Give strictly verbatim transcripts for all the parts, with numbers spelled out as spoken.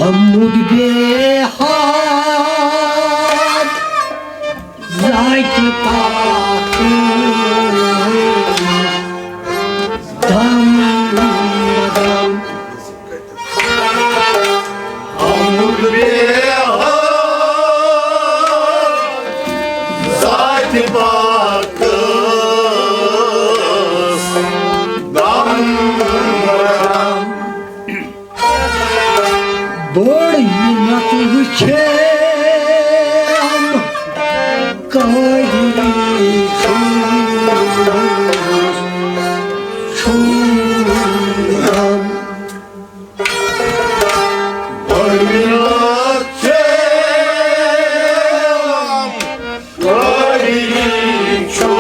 عمود بے حد ذاتِ پاک دم بدم۔ عمود بے حد ذاتِ پاک دم بدم۔ بٔڑ مِنت وٕچھم قٲدری سٕنٛز چھُم غم۔ بٔڑ مِنت چھم قٲدری چھُم،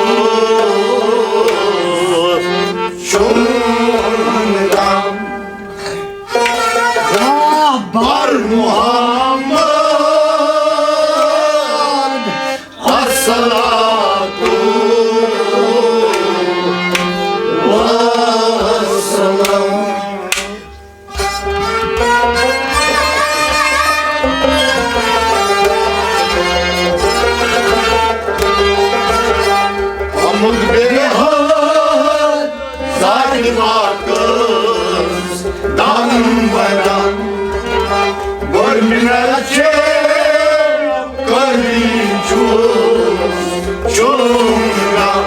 چھُم غم۔ بر محمد الصلاۃ والسلام۔ عمود بے حد ذاتِ پاکس دم بدم۔ بٔڑ مِنت چھم قٲدری چھُم، چھُم غم۔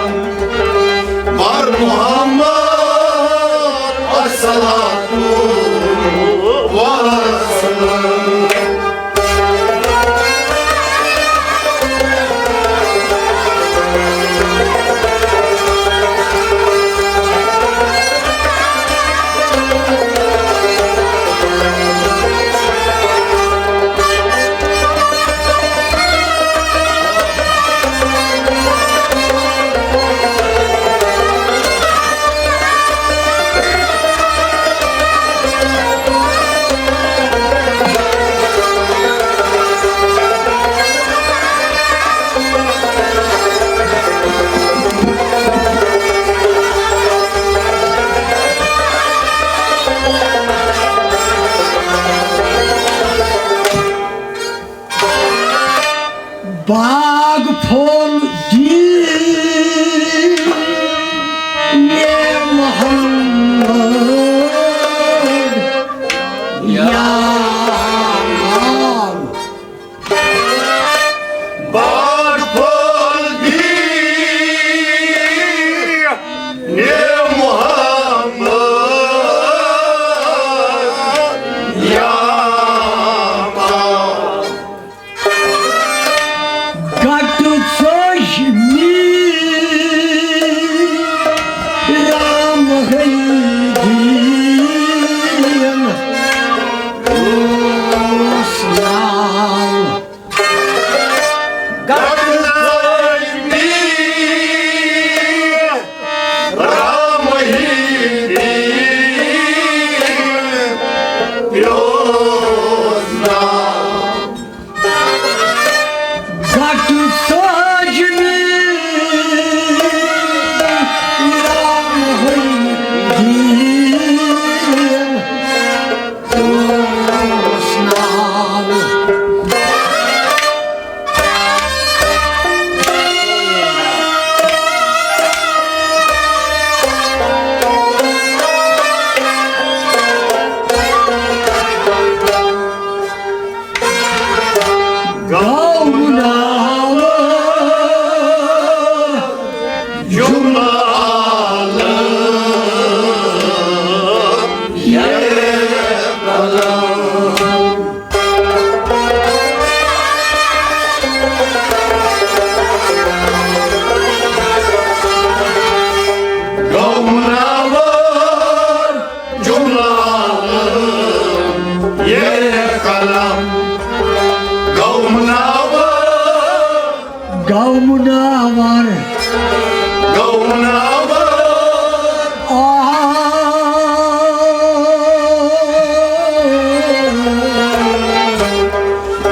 بر محمد الصلاۃ والسلام۔ باغ پھول دی محمد یا اللہ۔ باغ پھول دی محمد یا اللہ۔ گٹ ژوٚج مےٚ رام ہلدی۔ اوس ناو۔ گٹ ژوٚج مےٚ رام ہلدی۔ اوس ناو۔ گٹ ژوٚج مےٚ رام ہلدی۔ اوس ناو۔ گوٚو ناو جملہٕ عالم یہ قلم۔ گوٚو ناو جملہٕ عالم یہ قلم۔ گوٚو منور۔ گوٚو منور۔ گوٚو منور۔ آ۔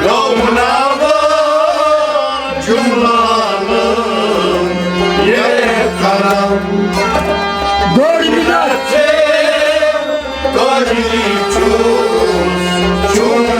گوٚو منور جملہٕ عالم یہ قلم۔ گوٚو منور۔ قٲدری چھُس، چھُم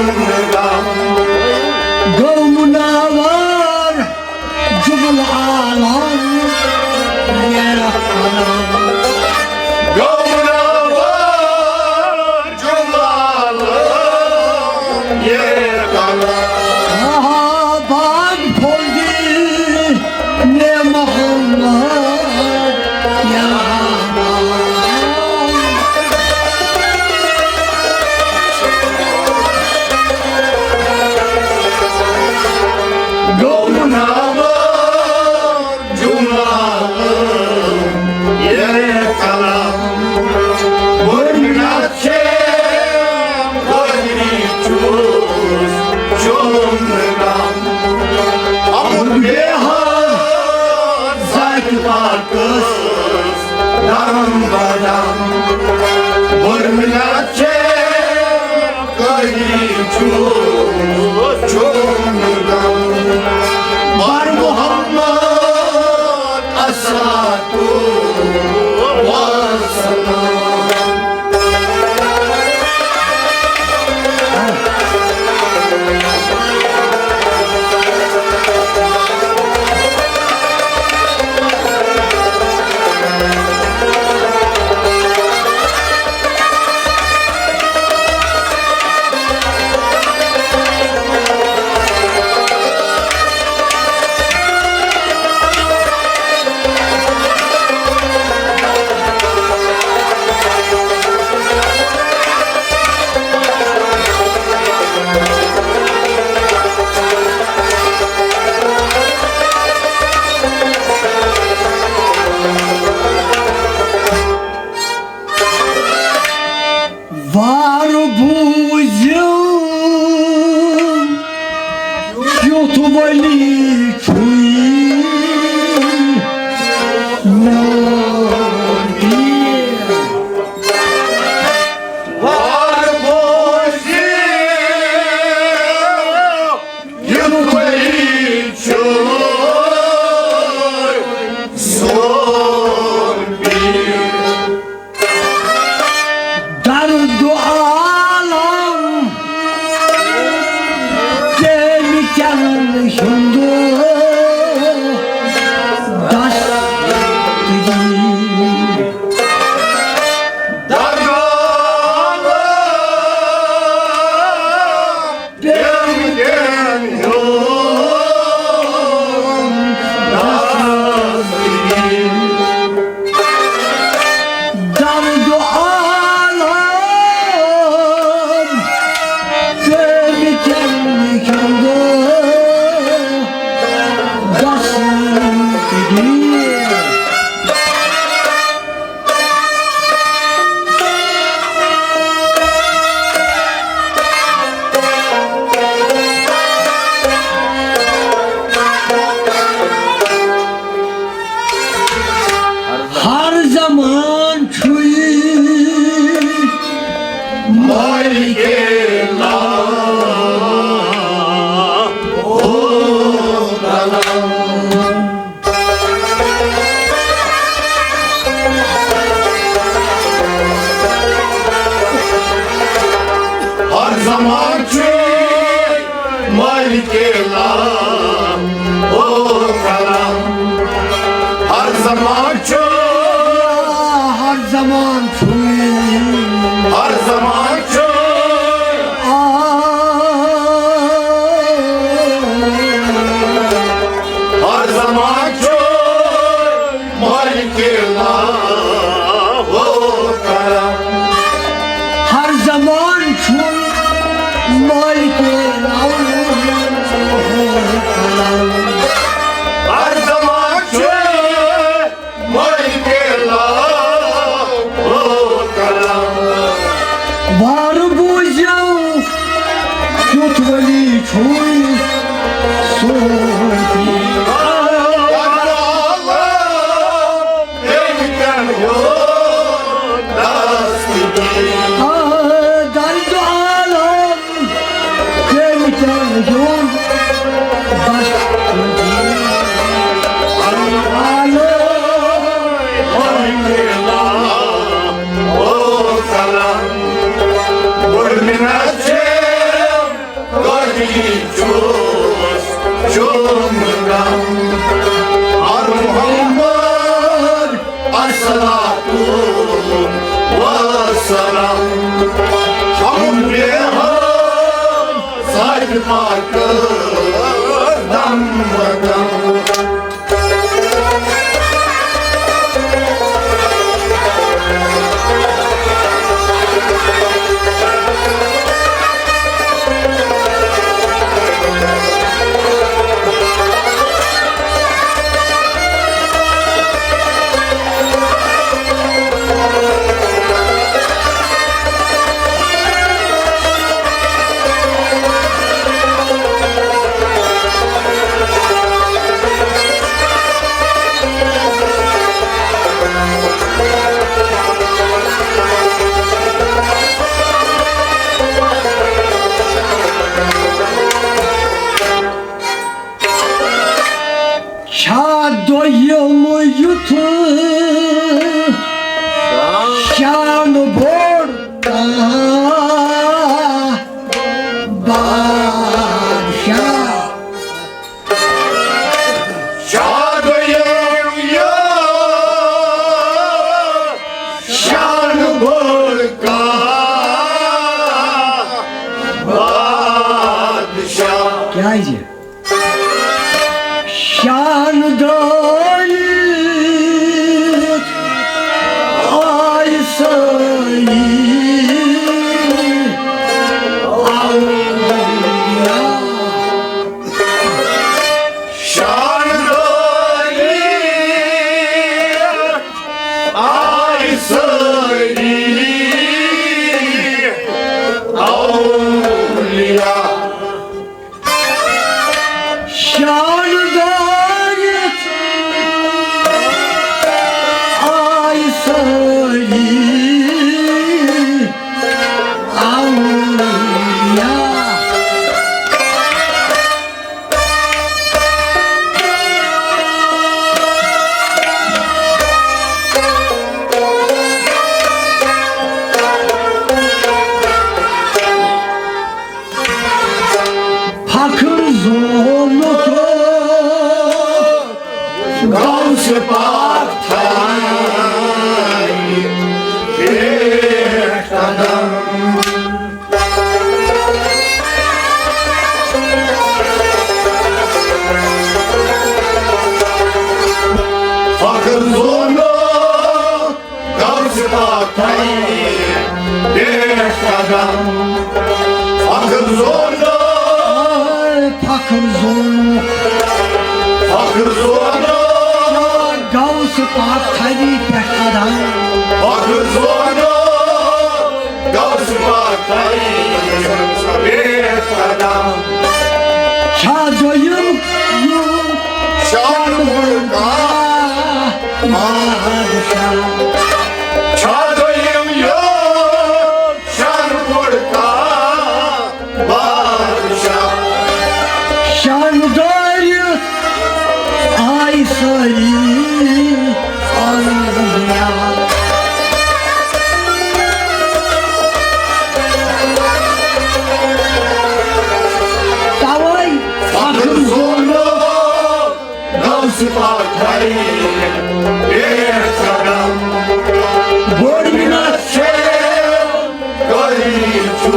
زیُن کیُتھ ولی چھُے میون پیر۔ وار بوزِ، یُتھ ولی چھُے سون پیر۔ درد عالم تیمہِ کٮ۪ن ہُنٛد دستگیر۔ درد عالم تیمہِ کٮ۪ن ہُنٛد دستگیر۔ درد عالم تیمہِ کٮ۪ن ہُنٛد دستگیر۔ ہر زمان چھُے مالکِ لا، او کلام۔ ہر زمان چھُے مالکِ لا، او کلام۔ ہر زمان چھُے، ہر زمان چھُے، ہر زمان چھُے۔ آ، ہر زمان چھُے مالکِ لا، او کلام۔ ہر زمان چھُے مالکِ لا، او کلام۔ ہر زمان چھُے مالکِ لا، او کلام۔ وار بوٗزِو، کیُتھ ولی چھُے سون پیر۔ آ، درد عالم تیمہِ کٮ۪ن ہُنٛد دستگیر۔ او کلام، بٔڑ مِنت چھے، قٲدری چھُس چون غم۔ ہر محمد الصلاۃ والسلام۔ ہم بے حال ذات پاک دم بدم۔ چھا دوٚیِم یُتھ شان بوٚڑ کانٛہہ بادشاہ؟ شاد یِم یہِ شان بوٚڑ کانٛہہ بادشاہ۔ کیٛازِ؟ شان دٲرِتھ آے سٲری اولیاء۔ شان دٲرِتھ آے سٲری اولیاء۔ زونو، آے فخر زونو، فخر زونو، غوث پاک تھاوی پٮ۪ٹھ قدم۔ فخر زونو، غوث پاک تھاوی پٮ۪ٹھ قدم۔ شاہ دوٚیِم یُتھ شاہ بوٚڑ کانٛہہ بادشاہ۔ شاہ دوٚیِم یُتھ شاہ بوٚڑ کانٛہہ بادشاہ۔ شاندارِ آیہِ سٲری اولیا۔ توے فخر زونو غوث پاک تھاوی پٮ۪ٹھ قدم۔ بوٚڑ مِنت چھے قٲدی چھُ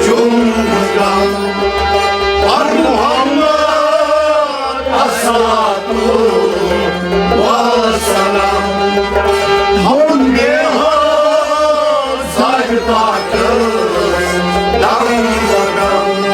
چون غم۔ پر محمد الصلاۃ والسلام۔ ہم بے حال زاگ پاکس دم بدم۔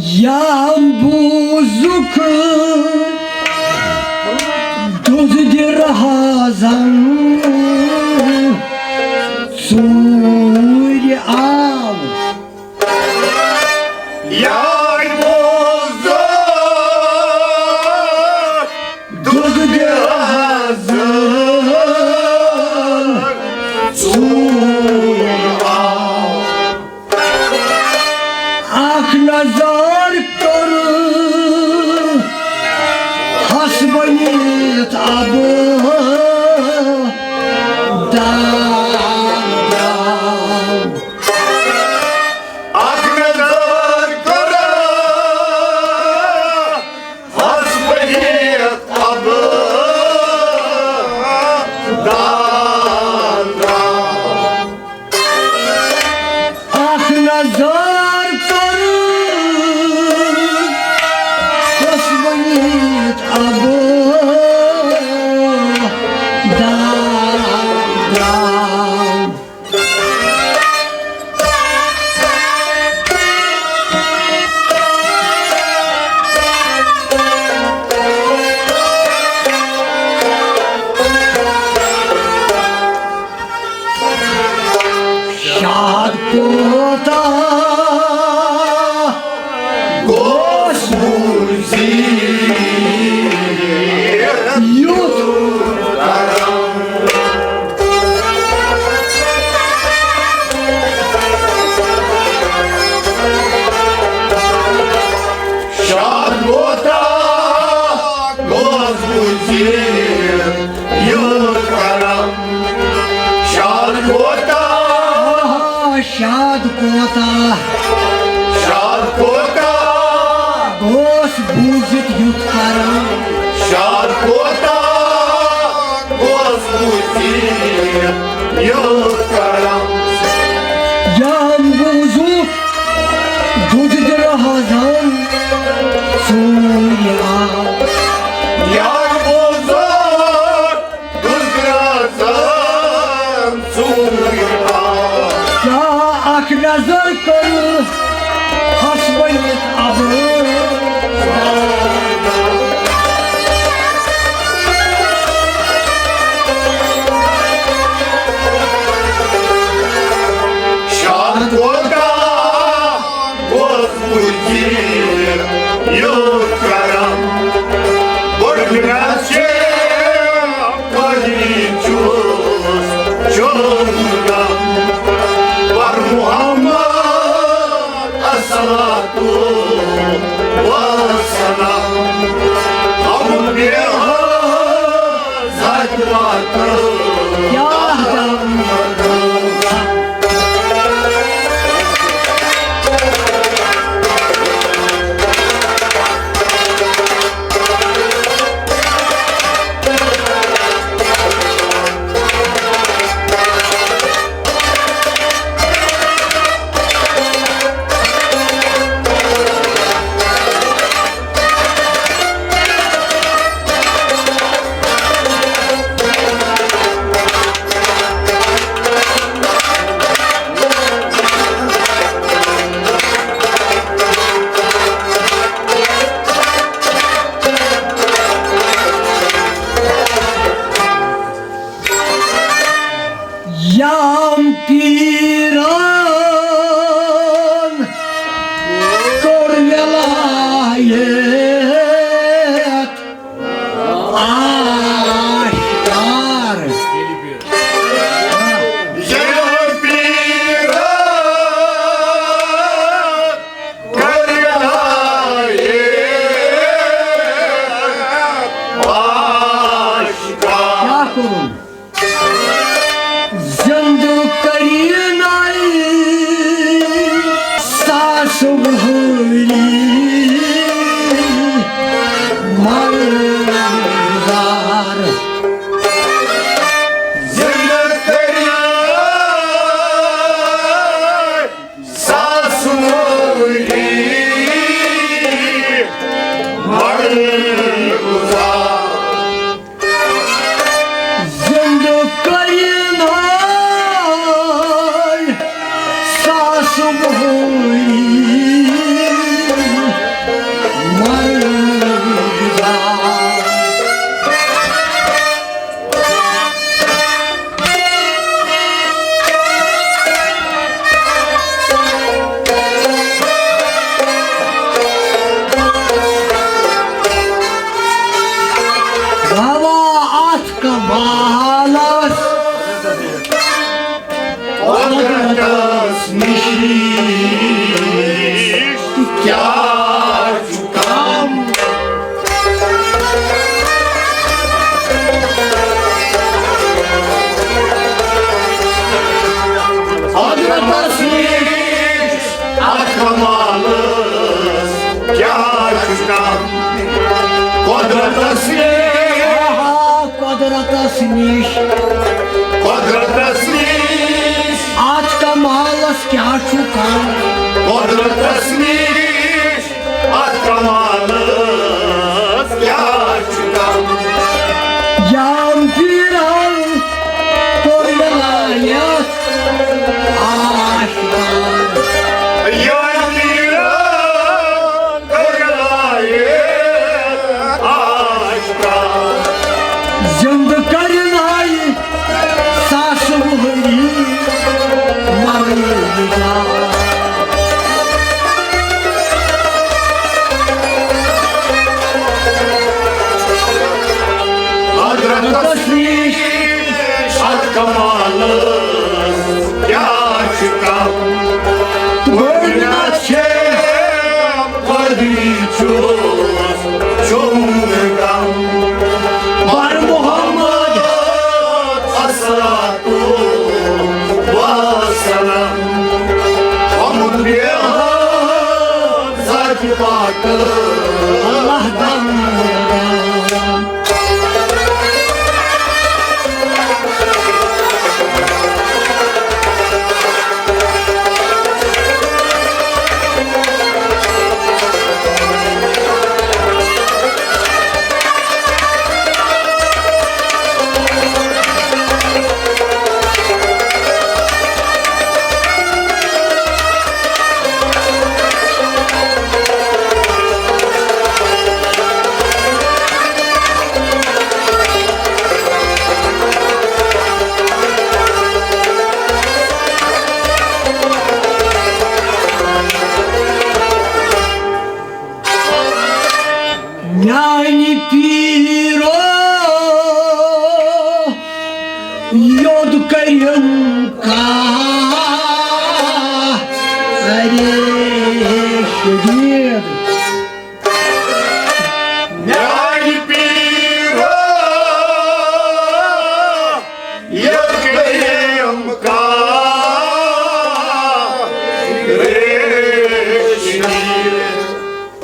یام بوزُکھ دُز دِ رازن ژوٗرِ آو۔ یام بوزُکھ دُز دِ رازن ژوٗرِ آو۔ اکھ نظر کٔر ہس بٔنِتھ ابہٕ دار۔ اکھ نظر کٔر ہس بٔنِتھ ابہٕ دار۔ اکھ نظر کر، کۄس بٔنِتھ ابہٕ دار۔ شاد کوتاہ گوس بوزی یُتھ کرم۔ شاد کوتاہ گوس بوزی یُتھ کرم۔ شاد کوتاہ، آہا، شاد کوتاہ، شاد کوتاہ گوس بوٗزِتھ یُتھ کرم۔ شاد کوتاہ گوس بوٗزِتھ یُتھ کرم۔ یام بوٗزُکھ دُد دِ رازن ژوٗرِ آو۔ یام بوٗزُکھ دُز دِ رازن ژوٗرِ آو۔ کیٛاہ اکھ نظر کٔر ہس بٔنِتھ ابہٕ دار۔ شاد کوتاہ گوس بوٗزِتھ یُتھ کرم۔ بٔڑ مِنت چھے قٲدی چھُس، چھُ شام پیران کوٚر ولایت آشکار۔ شام پیران کوٚر ولایت آشکار۔ کیٛاہ کوٚرُن؟ زندٕ کٔرِنَے ساس وُہٕری مرزار۔ زندٕ کٔرِنَے ساس وُہٕری مرزار۔ زندٕ کٔرِنَے ساس وُہٕری مرزار۔ بابا، اتھ کمالس قۄدرتس نِش کیٛاہ چھُ کم؟ قۄدرتس نِش اتھ کمالس کیٛاہ چھُ کم؟ قۄدرتس نِش، آہا، قۄدرتس نِش، قۄدرتس نِش اتھ کمالس کیٛاہ چھُ کم؟ قۄدرتس نِش اتھ کمالس کیٛاہ چھُ کم؟ جام پیرن کوٚر ولایت آشکار۔ جام پیرن کوٚر ولایت آشکار۔ زندٕ کٔرِنَے ساس وُہٕری مرزار۔ قۄدرتس نِش اتھ کمالس کیٛاہ چھُ کم؟ گۄڈٕنیتھ چھِ قدری چھُس چون غم۔ بر محمد الصلاۃ والسلام۔ حمد بیان ذات پاک اللہ دم۔ میانہِ پیٖرو یوٚد کٔرِم کانٛہہ۔ ارے شدید۔ میانہِ پیٖرو یوٚد کٔرِم کانٛہہ۔ ریش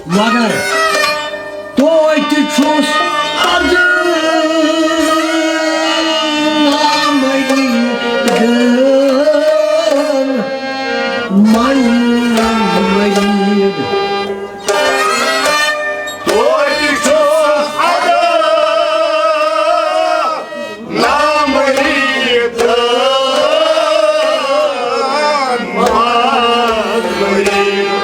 مگر توتہِ چھُس ادٕ نامریٖدن منٛز مریٖد۔ توتہِ چھُس ادٕ نامریٖدن منٛز مریٖد۔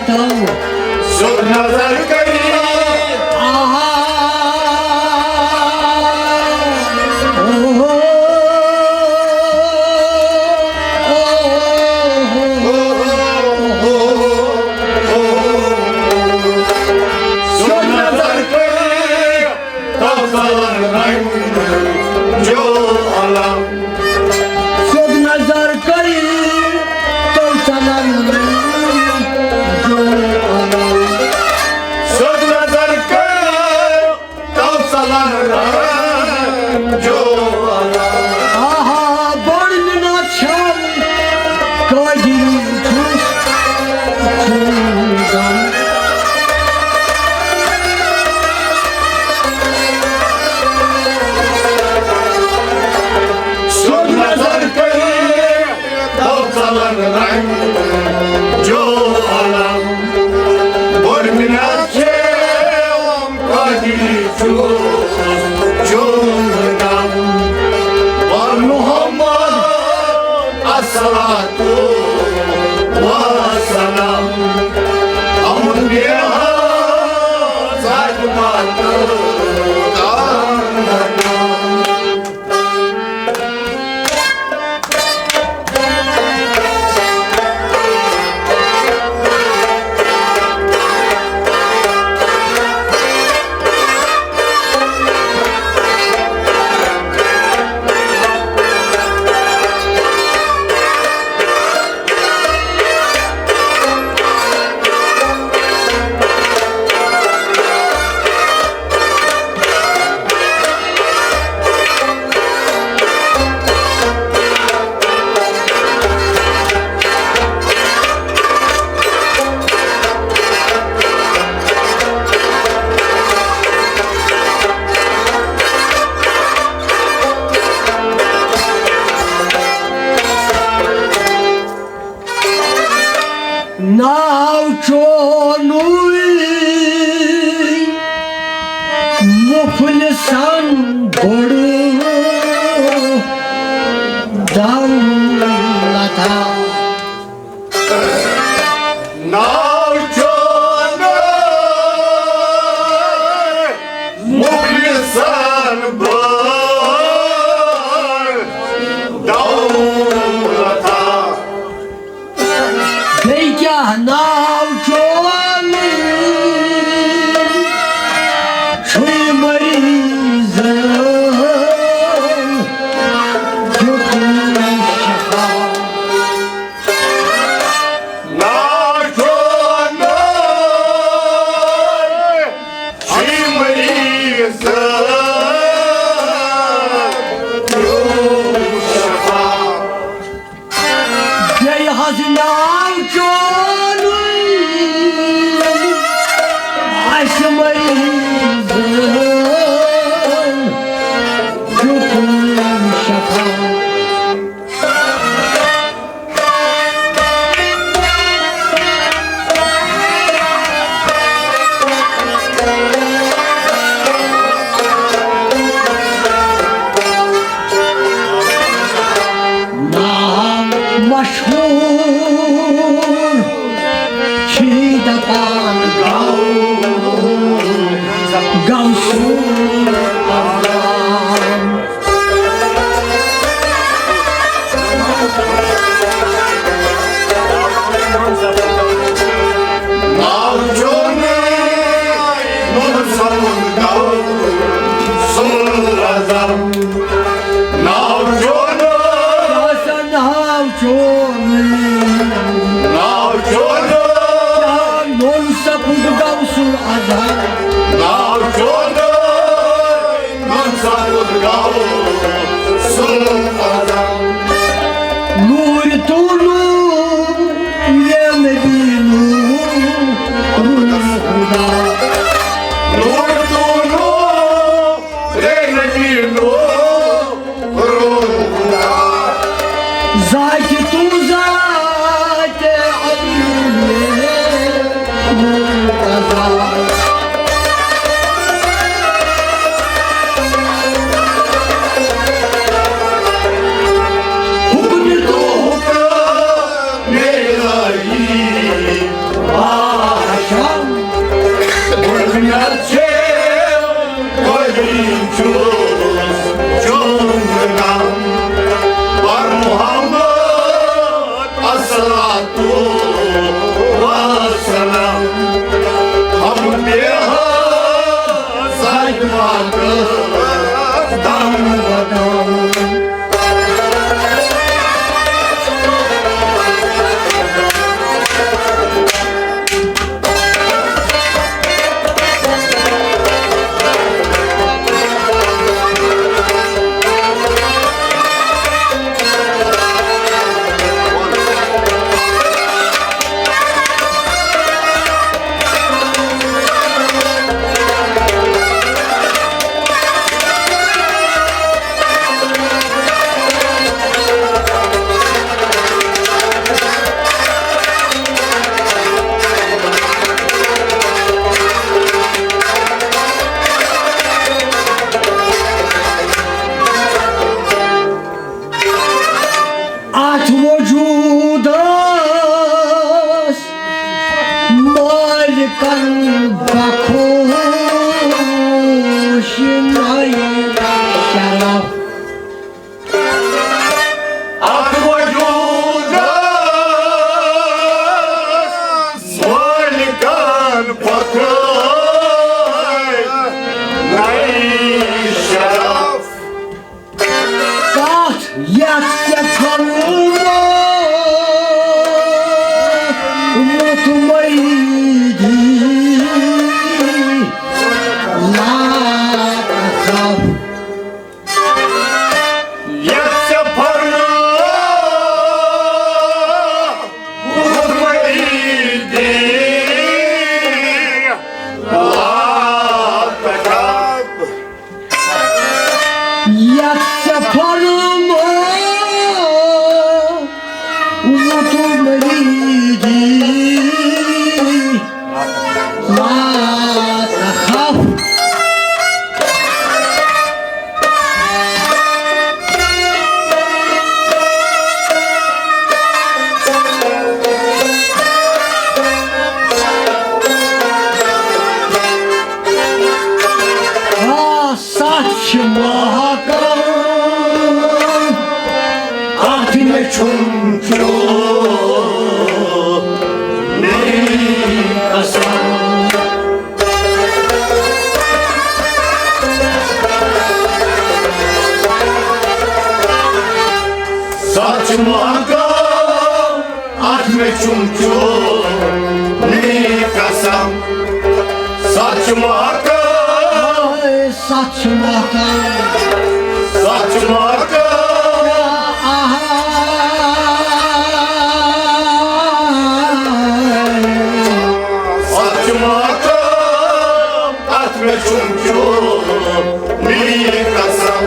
سیوٚد نظر کٔرِتھ۔ آہا۔ اوہو۔ اوہو۔ سیوٚد نظر کٔرِتھ۔ تو ژلن رنگ جو علم۔ سیوٚد نظر کٔرِو، تو ژلن رنگ جو علم۔ سیوٚد نظر کٔرِو، تو ژلن رنگ جو علم۔ آہا، بٔڑ منت چھم، قٲدِر چھُس، چھُم غم۔ سیوٚد نظر کٔرِتھ، تو ژلن رنگ جو علم۔ بٔڑ منت چھم، قٲدِر چھُس، چھُم غم۔ اور محمد الصلاة والسلام، أمر بها ذات ما ناو چونُے مفلسن بوٚڑ دولتا۔ ناو چونُے مفلسن بوٚڑ دولتا۔ بیٚیہِ کیٛاہ ناو چون چھُے مریضن دیُتمُت شفا؟ ناو چون چھُے مریضن دیُتمُت شفا۔ بیٚیہِ حظ ناو چون اَسہِ مریضن دیُتمُت شفا۔ نام مشہور چھی دپان گو، گو سور۔ ناو چونُے نور سمد گو سمد اعظم۔ ناو چونُے۔ کیٛاہ سا ناو چونُے؟ ناو چونُے۔ کیٛاہ نوٚن سپُد گو سُل اعظم؟ ناو چونُے۔ نوٚن سپُد گو سُل اعظم۔ نوٗر تو نوٗر، یا نبی نوٗر، روح خدا۔ نوٗر تو نوٗر، یا نبی نوٗر، روح خدا۔ ذاتِ تو ذاتِ علی مرتضی۔ حکم تو حکم الہی۔ فرمووُتھ مریدی، لا تخف۔ یتھ ژےٚ فرمووُتھ مریدی، لا تخف۔ یتھ ژےٚ فرمووُتھ مریدی، لا تخف۔ آ، سچ ماہ کرم، اتھ مےٚ چھُم چیوٚو میری قسم۔ سچ ماہ کرم، اتھ مےٚ چھُم چیوٚو میری قسم۔ سچ ماہ کرم، سچ ماہ کرم، سچ ماہ کرم۔ آہا۔ سچ ماہ کرم، اتھ مےٚ چھُم چیوٚو میری قسم۔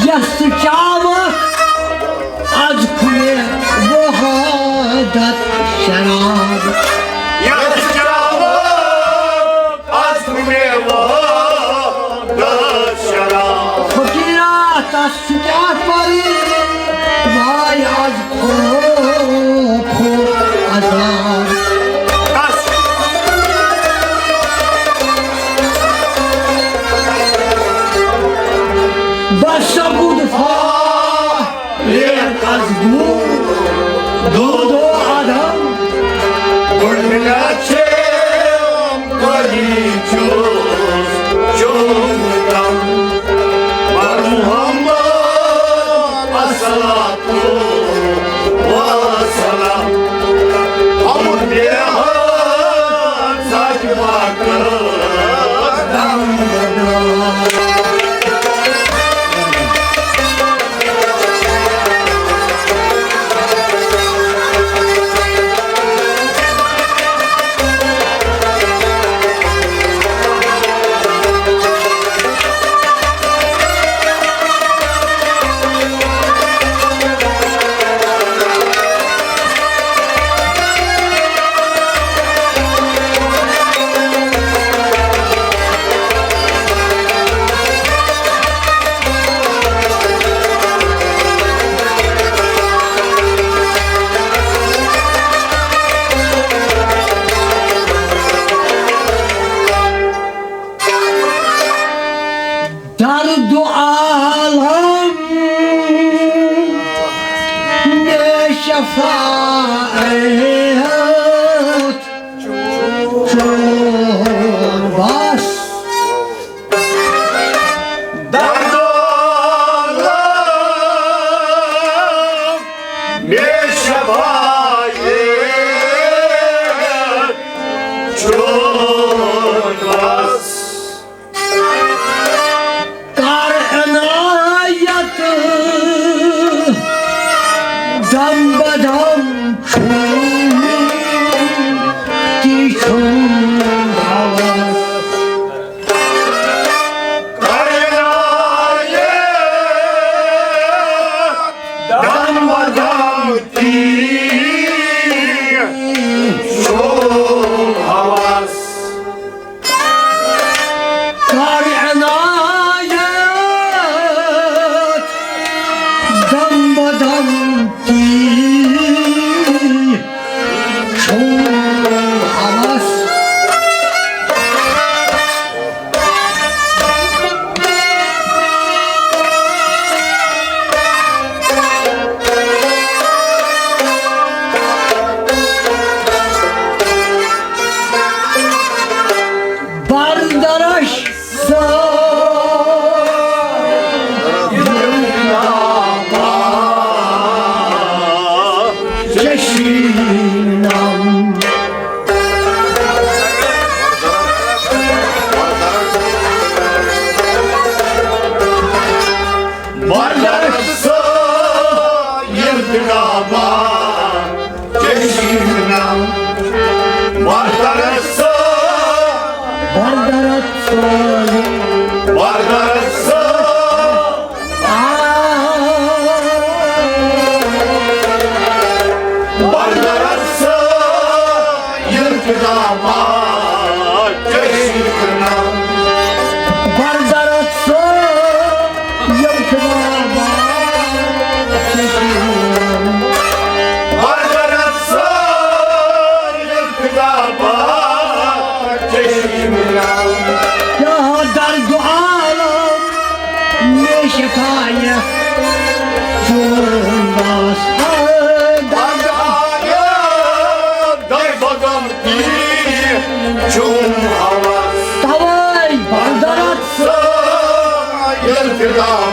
یس چاوکھ از کھُلے وحدت شراب۔ یس چاوکھ از کھُلے وحدت شراب۔ فقیرا، تس چھُ کیٛاہ پرِ، واے از خوف و عذاب۔ تس بس سپُد فا ریت از گوٚو دو دو آدم، گۄڈٕ مِلیو چھیم کۄلی چھُس چون تم۔ بر محمد الصلاۃ والسلام۔ ہم بے حد سچ بات دم بدام۔ درد عالم میں شفاعت چون بس۔ درد عالم میں شفاعت چون بس۔ کر عنایت دم بدم چھُم تی چھُم ہوس۔ کر عنایت دم بدم تی چھُم ہوس۔ کر عنایت دم بدم تی خداباد چشمنا۔ بردرت سو یل خداباد چشمنا۔ بردرت سو یل خداباد چشمنا۔ یا درد عالم میں شفایت چون داس۔ بند آیا در بغم کی چون آواز۔ توے بردرت سو یل خداباد